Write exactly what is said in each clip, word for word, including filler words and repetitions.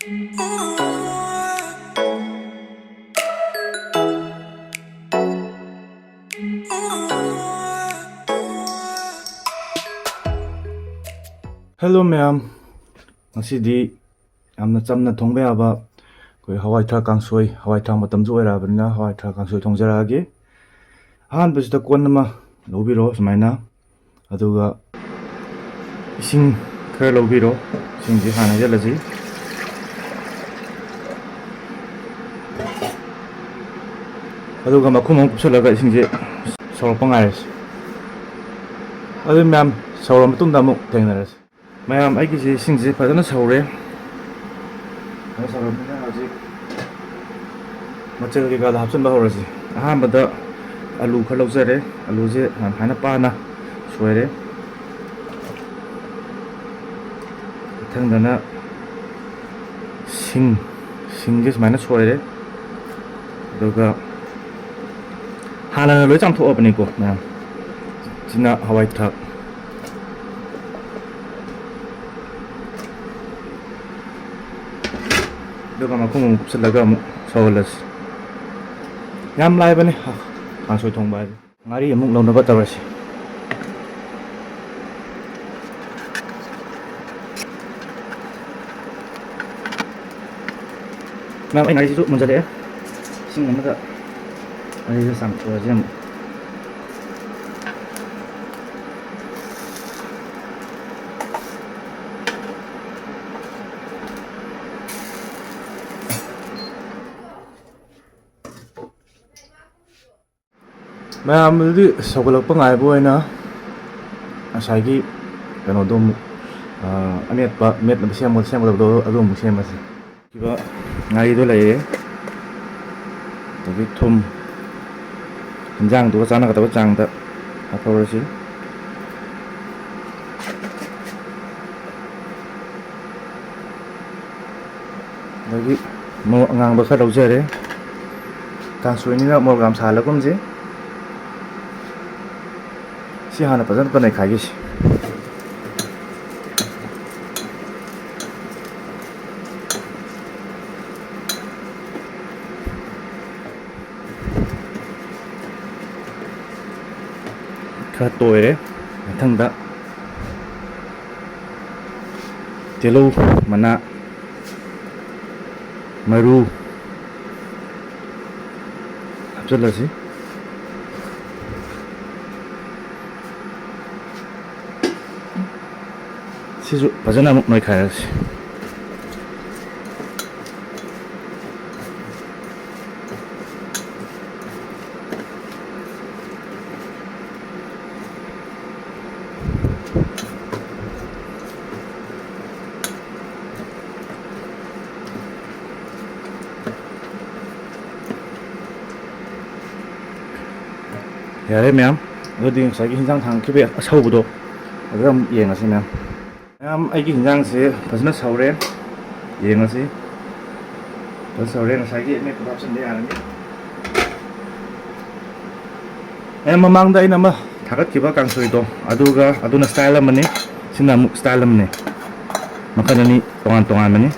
Hello ꯃꯌꯥꯝ, ꯉꯁꯤꯗꯤ ꯌꯥꯝꯅ ꯆꯝꯅ ꯊꯣꯡꯕ ꯌꯥꯕ ꯑꯩꯈꯣꯏ ꯍꯋꯥꯏ ꯊ꯭ꯔꯥꯛ ꯀꯥꯡꯁꯣꯏ, ꯍꯋꯥꯏ ꯊ꯭ꯔꯥꯛ ꯃꯇꯝꯁꯨ ꯑꯣꯏꯔꯛꯑꯕꯅꯤꯅ ꯍꯋꯥꯏ ꯊ꯭ꯔꯥꯛ ꯀꯥꯡꯁꯣꯏ ꯊꯣꯡꯖꯔꯛꯑꯒꯦ꯫ ꯑꯍꯥꯟꯕꯁꯤꯗ ꯀꯣꯟ ꯑꯃ ꯂꯧꯕꯤꯔꯣ ꯁꯨꯃꯥꯏꯅ, ꯑꯗꯨꯒ ꯏꯁꯤꯡ ꯈꯔ ꯂꯧꯕꯤꯔꯣ꯫ ꯏꯁꯤꯡꯁꯤ ꯍꯥꯟꯅ ꯍꯩꯖꯤꯜꯂꯁꯤ꯫ ꯑꯗꯨꯒ ꯃꯈꯨꯝ ꯑꯃ ꯀꯨꯞꯁꯜꯂꯒ ꯏꯁꯤꯡꯁꯦ ꯁꯧꯔꯛꯄ ꯉꯥꯏꯔꯁꯤ꯫ ꯑꯗꯨ ꯃꯌꯥꯝ ꯁꯧꯔ ꯃꯇꯨꯡꯗ ꯑꯃꯨꯛ ꯊꯦꯡꯅꯔꯁꯤ꯫ ꯃꯌꯥꯝ, ꯑꯩꯒꯤꯁꯦ ꯏꯁꯤꯡꯁꯦ ꯐꯖꯅ ꯁꯧꯔꯦ꯫ ꯐꯖꯅ ꯁꯧꯔꯕꯅꯤꯅ ꯍꯧꯖꯤꯛ ꯃꯆꯜ ꯀꯩꯀꯥꯗꯣ ꯍꯥꯞꯆꯤꯟꯕ ꯍꯧꯔꯁꯤ꯫ ꯑꯍꯥꯟꯕꯗ ꯑꯂꯨ ꯈꯔ ꯂꯧꯖꯔꯦ꯫ ꯑꯂꯨꯁꯦ ꯌꯥꯝ ꯍꯥꯏꯅ ꯄꯥꯅ ꯁꯣꯏꯔꯦ꯫ ꯃꯊꯪꯗꯅ ꯁꯤꯡ, ꯁꯤꯡꯁꯦ ꯁꯨꯃꯥꯏꯅ ꯁꯣꯏꯔꯦ꯫ ꯑꯗꯨꯒ ꯍꯥꯟꯅꯅ ꯂꯣꯏ ꯆꯥꯝꯊꯣꯛꯑꯕꯅꯤꯀꯣ ꯃꯌꯥꯝ꯫ ꯁꯤꯅ ꯍꯋꯥꯏ ꯊ꯭ꯔꯥꯛ꯫ ꯑꯗꯨꯒ ꯃꯈꯨꯝ ꯑꯃꯨꯛ ꯀꯨꯞꯁꯜꯂꯒ ꯑꯃꯨꯛ ꯁꯧꯍꯜꯂꯁꯤ꯫ ꯌꯥꯝ ꯂꯥꯏꯕꯅꯤ ꯀꯥꯡꯁꯣꯏ ꯊꯣꯡꯕ ꯍꯥꯏꯁꯦ꯫ ꯉꯥꯔꯤ ꯑꯃꯨꯛ ꯂꯧꯅꯕ ꯇꯧꯔꯁꯤ꯫ ꯃꯌꯥꯝ, ꯑꯩ ꯉꯥꯔꯤꯁꯤꯁꯨ ꯃꯨꯟꯖꯜꯂꯛꯑꯦ꯫ ꯏꯁꯤꯡ ꯑꯃꯗ ꯉꯥꯔꯤꯁꯦ ꯆꯥꯝꯊꯣꯛꯑꯁꯤ ꯑꯃꯨꯛ꯫ ꯃꯌꯥꯝ, ꯑꯗꯨꯗꯤ ꯁꯧꯒꯠꯂꯛꯄ ꯉꯥꯏꯕ ꯑꯣꯏꯅ ꯉꯁꯥꯏꯒꯤ ꯀꯩꯅꯣꯗꯣ ꯑꯃꯨꯛ, ꯑ, ꯑꯃꯦꯠꯄ, ꯃꯦꯠꯅꯕ ꯁꯦꯝꯕ-, ꯁꯦꯝꯒꯗꯕꯗꯣ ꯑꯗꯨ ꯑꯃꯨꯛ ꯁꯦꯝꯃꯁꯤ꯫ ꯉꯥꯔꯤꯗꯣ ꯂꯩꯔꯦ, ꯑꯗꯒꯤ ꯊꯨꯝ, ꯏꯟꯖꯥꯡꯗꯨꯒ ꯆꯥꯟꯅꯒꯗꯕ ꯆꯥꯡꯗ ꯍꯥꯞꯍꯧꯔꯁꯤ꯫ ꯑꯗꯒꯤ ꯃꯣꯔꯣꯛ ꯑꯉꯥꯡꯕ ꯈꯔ ꯂꯧꯖꯔꯦ꯫ ꯀꯥꯡꯁꯣꯏꯅꯤꯅ ꯃꯣꯔꯣꯛ ꯌꯥꯝ ꯁꯥꯍꯜꯂꯒꯨꯝꯁꯤ꯫ ꯁꯤ ꯍꯥꯟꯅ ꯐꯖꯅ ꯅꯩꯈꯥꯏꯈꯤꯁꯤ꯫ ꯈꯔ ꯇꯣꯏꯔꯦ꯫ ꯃꯊꯪꯗ ꯇꯤꯜꯍꯧ ꯃꯅꯥ ꯃꯔꯨ ꯍꯥꯞꯆꯤꯜꯂꯁꯤ꯫ ꯁꯤꯁꯨ ꯐꯖꯅ ꯑꯃꯨꯛ ꯅꯣꯏꯈꯥꯏꯔꯁꯤ꯫ ꯌꯥꯔꯦ ꯃꯌꯥꯝ, ꯑꯗꯨꯗꯤ ꯉꯁꯥꯏꯒꯤ ꯍꯤꯟꯖꯥꯡ ꯊꯥꯡꯒꯠꯈꯤꯕ ꯑꯁꯧꯕꯗꯣ ꯑꯗꯨꯗ ꯑꯃꯨꯛ ꯌꯦꯡꯉꯁꯤ ꯃꯌꯥꯝ꯫ ꯃꯌꯥꯝ, ꯑꯩꯒꯤ ꯍꯤꯟꯖꯥꯡꯁꯦ ꯐꯖꯅ ꯁꯧꯔꯦ, ꯌꯦꯡꯉꯁꯤ꯫ ꯐꯖꯅ ꯁꯧꯔꯦ, ꯉꯁꯥꯏꯒꯤ ꯑꯃꯦꯠꯄꯗꯣ ꯍꯥꯞꯆꯤꯟꯕ ꯌꯥꯔꯅꯤ꯫ ꯃꯌꯥꯝ, ꯃꯃꯥꯡꯗ ꯑꯩꯅ ꯑꯃ ꯊꯥꯒꯠꯈꯤꯕ ꯀꯥꯡꯁꯣꯏꯗꯣ, ꯑꯗꯨꯒ ꯑꯗꯨꯅ style ꯑꯃꯅꯤ, ꯁꯤꯅ ꯑꯃꯨꯛ style ꯑꯃꯅꯤ, ꯃꯈꯜ ꯑꯅꯤ ꯇꯣꯉꯥꯟ ꯇꯣꯉꯥꯟꯕꯅꯤ꯫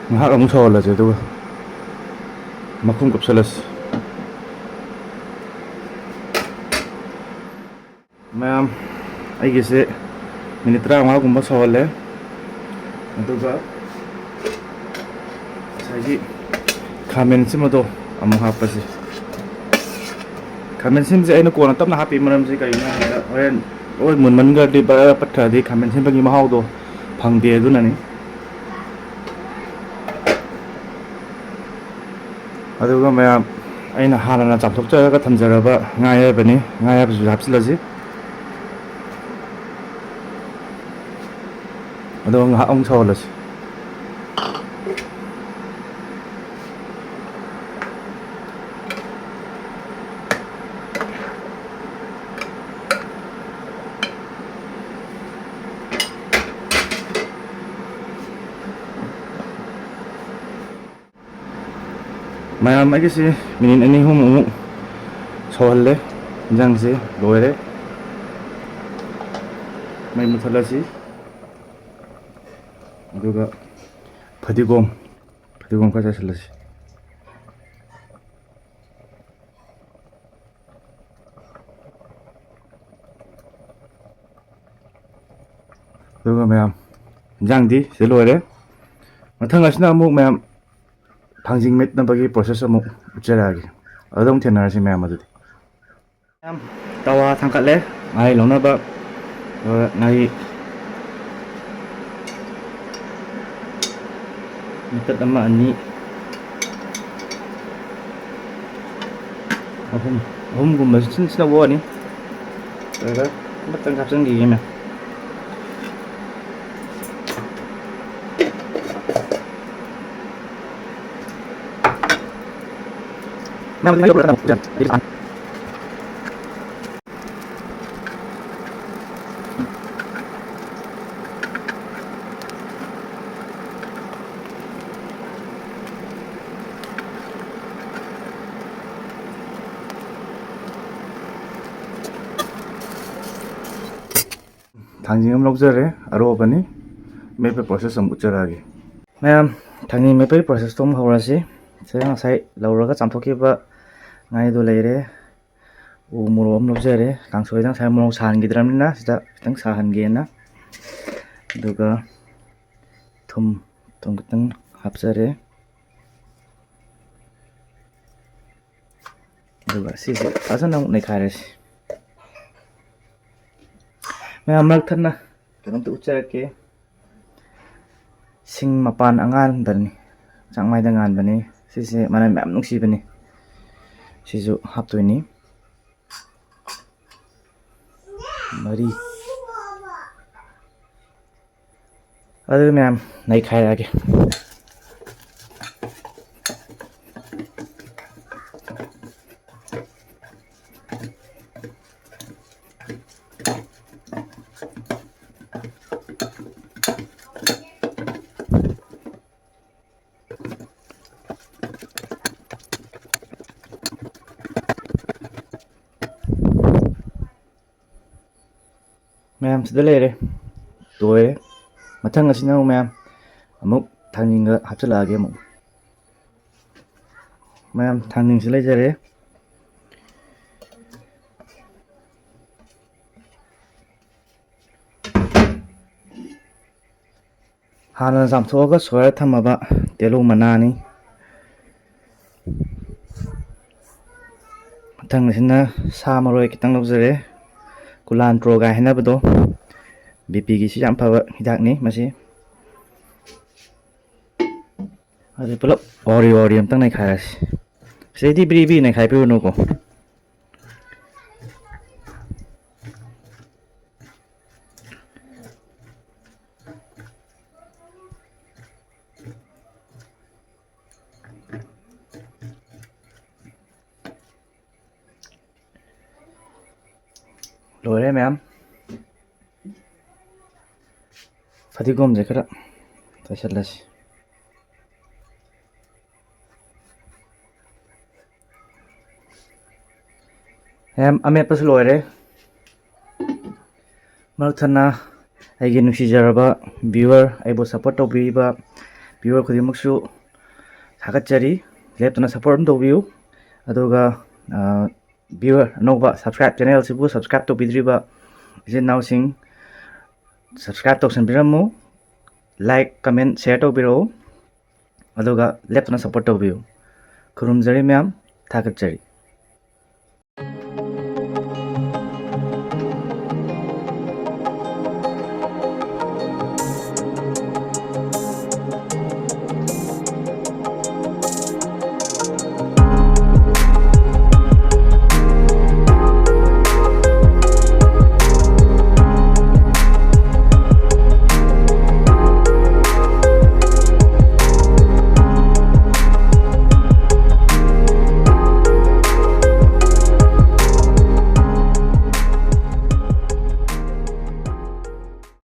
ꯉꯥꯏꯍꯥꯛ ꯑꯃꯨꯛ ꯁꯧꯍꯜꯂꯁꯦ, ꯑꯗꯨꯒ ꯃꯈꯨꯝ ꯀꯨꯞꯁꯜꯂꯁꯤ꯫ ꯃꯌꯥꯝ, ꯑꯩꯒꯤꯁꯦ minute ꯇꯔꯥꯃꯉꯥꯒꯨꯝꯕ ꯁꯧꯍꯜꯂꯦ꯫ ꯑꯗꯨꯒ ꯉꯁꯥꯏꯒꯤ ꯈꯥꯃꯦꯟ ꯑꯁꯤꯟꯕꯗꯣ ꯑꯃꯨꯛ ꯍꯥꯞꯄꯁꯤ꯫ ꯈꯥꯃꯦꯟ ꯑꯁꯤꯟꯕꯁꯦ ꯑꯩꯅ ꯀꯣꯟꯅ ꯇꯞꯅ ꯍꯥꯞꯄꯤ ꯃꯔꯝꯁꯦ ꯀꯩꯒꯤꯅꯣ ꯍꯥꯏꯕꯗ, ꯍꯣꯔꯦꯟ ꯂꯣꯏ ꯃꯨꯟꯃꯟꯈ꯭ꯔꯗꯤ ꯕꯔ ꯄꯠꯈ꯭ꯔꯗꯤ ꯈꯥꯃꯦꯟ ꯑꯁꯤꯟꯕꯒꯤ ꯃꯍꯥꯎꯗꯣ ꯐꯪꯗꯦ, ꯑꯗꯨꯅꯅꯤ꯫ ꯑꯗꯨꯒ ꯃꯌꯥꯝ, ꯑꯩꯅ ꯍꯥꯟꯅꯅ ꯆꯥꯝꯊꯣꯛꯆꯔꯒ ꯊꯝꯖꯔꯕ ꯉꯥ ꯑꯌꯥꯏꯕꯅꯤ, ꯉꯥ ꯑꯌꯥꯏꯕꯁꯤꯁꯨ ꯍꯥꯞꯆꯤꯜꯂꯁꯤ꯫ ꯑꯗꯨꯒ ꯉꯥꯏꯍꯥꯛ ꯑꯃꯨꯛ ꯁꯧꯍꯜꯂꯁꯤ꯫ ꯃꯌꯥꯝ, ꯑꯩꯒꯤꯁꯤ minute ꯑꯅꯤ ꯑꯍꯨꯝ ꯑꯃꯨꯛ ꯁꯧꯍꯜꯂꯦ꯫ ꯏꯟꯖꯥꯡꯁꯦ ꯂꯣꯏꯔꯦ꯫ ꯃꯩ ꯃꯨꯊꯠꯂꯁꯤ꯫ ꯑꯗꯨꯒ ꯐꯗꯤꯒꯣꯝ, ꯐꯗꯤꯒꯣꯝ ꯈꯔ ꯆꯥꯏꯁꯤꯜꯂꯁꯤ꯫ ꯑꯗꯨꯒ ꯃꯌꯥꯝ, ꯏꯟꯖꯥꯡꯗꯤ ꯁꯤꯗ ꯂꯣꯏꯔꯦ꯫ ꯃꯊꯪ ꯑꯁꯤꯅ ꯑꯃꯨꯛ ꯃꯌꯥꯝ ꯊꯥꯡꯖꯤꯡ ꯃꯦꯠꯅꯕꯒꯤ process ꯑꯃꯨꯛ ꯎꯠꯆꯔꯛꯑꯒꯦ꯫ ꯑꯗꯨꯗ ꯑꯃꯨꯛ ꯊꯦꯡꯅꯔꯁꯤ ꯃꯌꯥꯝ ꯑꯗꯨꯗꯤ꯫ ꯃꯌꯥꯝ, ꯇꯋꯥ ꯊꯥꯡꯀꯠꯂꯦ ꯉꯥꯔꯤ ꯂꯧꯅꯕ꯫ ꯑꯗꯨꯒ ꯉꯥꯔꯤ ꯃꯤꯇꯠ ꯑꯃ, ꯑꯅꯤ, ꯑꯍꯨꯝ, ꯑꯍꯨꯝꯒꯨꯝꯕꯁꯨ ꯁꯤꯟ ꯁꯤꯟꯅ ꯑꯣꯛꯑꯅꯤ꯫ ꯑꯗꯨꯒ ꯑꯃꯇꯪ ꯍꯥꯞꯆꯤꯟꯈꯤꯒꯦ ꯃꯌꯥꯝ꯫ ꯊꯥꯡꯖꯤꯡ ꯑꯃ ꯂꯧꯖꯔꯦ, ꯑꯔꯣꯕꯅꯤ꯫ ꯃꯦꯠꯄ process ꯑꯃ ꯎꯠꯆꯔꯛꯑꯒꯦ꯫ ꯃꯌꯥꯝ, ꯊꯥꯡꯖꯤꯡ ꯃꯦꯠꯄꯒꯤ process ꯇꯣ ꯑꯃꯨꯛ ꯍꯧꯔꯁꯤ꯫ ꯁꯤꯗ ꯉꯁꯥꯏ ꯂꯧꯔꯒ ꯆꯥꯝꯊꯣꯛꯈꯤꯕ ꯉꯥꯔꯤꯗꯣ ꯂꯩꯔꯦ꯫ ꯎ ꯃꯣꯔꯣꯛ ꯑꯃ ꯂꯧꯖꯔꯦ꯫ ꯀꯥꯡꯁꯣꯏꯗ ꯉꯁꯥꯏ ꯃꯣꯔꯣꯛ ꯁꯥꯍꯟꯈꯤꯗ꯭ꯔꯕꯅꯤꯅ ꯁꯤꯗ ꯈꯤꯇꯪ ꯁꯥꯍꯟꯒꯦꯅ꯫ ꯑꯗꯨꯒ ꯊꯨꯝ, ꯊꯨꯝ ꯈꯤꯇꯪ ꯍꯥꯞꯆꯔꯦ꯫ ꯑꯗꯨꯒ ꯁꯤꯁꯦ ꯐꯖꯅ ꯑꯃꯨꯛ ꯅꯩꯈꯥꯏꯔꯁꯤ꯫ ꯃꯌꯥꯝ, ꯃꯔꯛ ꯊꯠꯅ ꯀꯩꯅꯣꯝꯇ ꯎꯠꯆꯔꯛꯀꯦ꯫ ꯁꯤꯡ ꯃꯄꯥꯟ ꯑꯉꯥꯟꯕꯅꯤ, ꯆꯥꯛꯃꯥꯏꯗ ꯉꯥꯟꯕꯅꯤ꯫ ꯁꯤꯁꯦ ꯃꯅꯝ ꯌꯥꯝ ꯅꯨꯡꯁꯤꯕꯅꯤ꯫ ꯁꯤꯁꯨ ꯍꯥꯞꯇꯣꯏꯅꯤ꯫ ꯃꯔꯤ꯫ ꯑꯗꯨ ꯃꯌꯥꯝ ꯅꯩꯈꯥꯏꯔꯛꯑꯒꯦ꯫ ꯃꯌꯥꯝ ꯁꯤꯗ ꯂꯩꯔꯦ, ꯂꯣꯏꯔꯦ꯫ ꯃꯊꯪ ꯑꯁꯤꯅ ꯑꯃꯨꯛ ꯃꯌꯥꯝ ꯑꯃꯨꯛ ꯊꯥꯡꯖꯤꯡꯒ ꯍꯥꯞꯆꯤꯜꯂꯛꯑꯒꯦ ꯑꯃꯨꯛ꯫ ꯃꯌꯥꯝ, ꯊꯥꯡꯖꯤꯡꯁꯤ ꯂꯩꯖꯔꯦ꯫ ꯍꯥꯟꯅ ꯆꯥꯝꯊꯣꯛꯑꯒ ꯁꯣꯏꯔ ꯊꯝꯃꯕ ꯇꯤꯜꯍꯧ ꯃꯅꯥꯅꯤ꯫ ꯃꯊꯪ ꯑꯁꯤꯅ ꯁꯥ ꯃꯔꯣꯏ ꯈꯤꯇꯪ ꯂꯧꯖꯔꯦ꯫ ꯀꯨꯂꯥꯟꯇ꯭ꯔꯣꯒ ꯍꯥꯏꯅꯕꯗꯣ, ꯕꯤ ꯄꯤꯒꯤꯁꯨ ꯌꯥꯝ ꯐꯕ ꯍꯤꯗꯥꯛꯅꯤ ꯃꯁꯤ꯫ ꯑꯗꯨ ꯄꯨꯂꯞ ꯋꯥꯎꯔꯤ ꯋꯥꯎꯔꯤ ꯑꯝꯇꯪ ꯅꯩꯈꯥꯏꯔꯁꯤ꯫ ꯁꯤꯗꯩꯗꯤ ꯕ꯭ꯔꯤ ꯕ꯭ꯔꯤ ꯅꯩꯈꯥꯏꯕꯤꯔꯨꯅꯨꯀꯣ꯫ ꯂꯣꯏꯔꯦ ꯃꯌꯥꯝ꯫ ꯐꯗꯤꯒꯣꯝꯁꯦ ꯈꯔ ꯇꯩꯁꯜꯂꯁꯤ꯫ ꯃꯌꯥꯝ, ꯑꯃꯦꯠꯄꯁꯨ ꯂꯣꯏꯔꯦ꯫ ꯃꯔꯛ ꯊꯠꯅ ꯑꯩꯒꯤ ꯅꯨꯡꯁꯤꯖꯔꯕ viewer, ꯑꯩꯕꯨ support ꯇꯧꯕꯤꯔꯤꯕ viewer ꯈꯨꯗꯤꯡꯃꯛꯁꯨ ꯊꯥꯒꯠꯆꯔꯤ꯫ ꯂꯦꯞꯇꯅ support ꯑꯗꯨꯝ ꯇꯧꯕꯤꯌꯨ꯫ ꯑꯗꯨꯒ, ꯑ, viewer ꯑꯅꯧꯕ subscribe, channel ꯑꯁꯤꯕꯨ subscribe ꯇꯧꯕꯤꯗ꯭ꯔꯤꯕ ꯏꯆꯤꯟ ꯏꯅꯥꯎꯁꯤꯡ subscribe ꯇꯧꯁꯟꯕꯤꯔꯝꯃꯨ꯫ Like, comment, share ꯇꯧꯕꯤꯔꯛꯎ꯫ ꯑꯗꯨꯒ ꯂꯦꯞꯇꯅ support ꯇꯧꯕꯤꯌꯨ꯫ ꯈꯨꯔꯨꯝꯖꯔꯤ ꯃꯌꯥꯝ, ꯊꯥꯒꯠꯆꯔꯤ꯫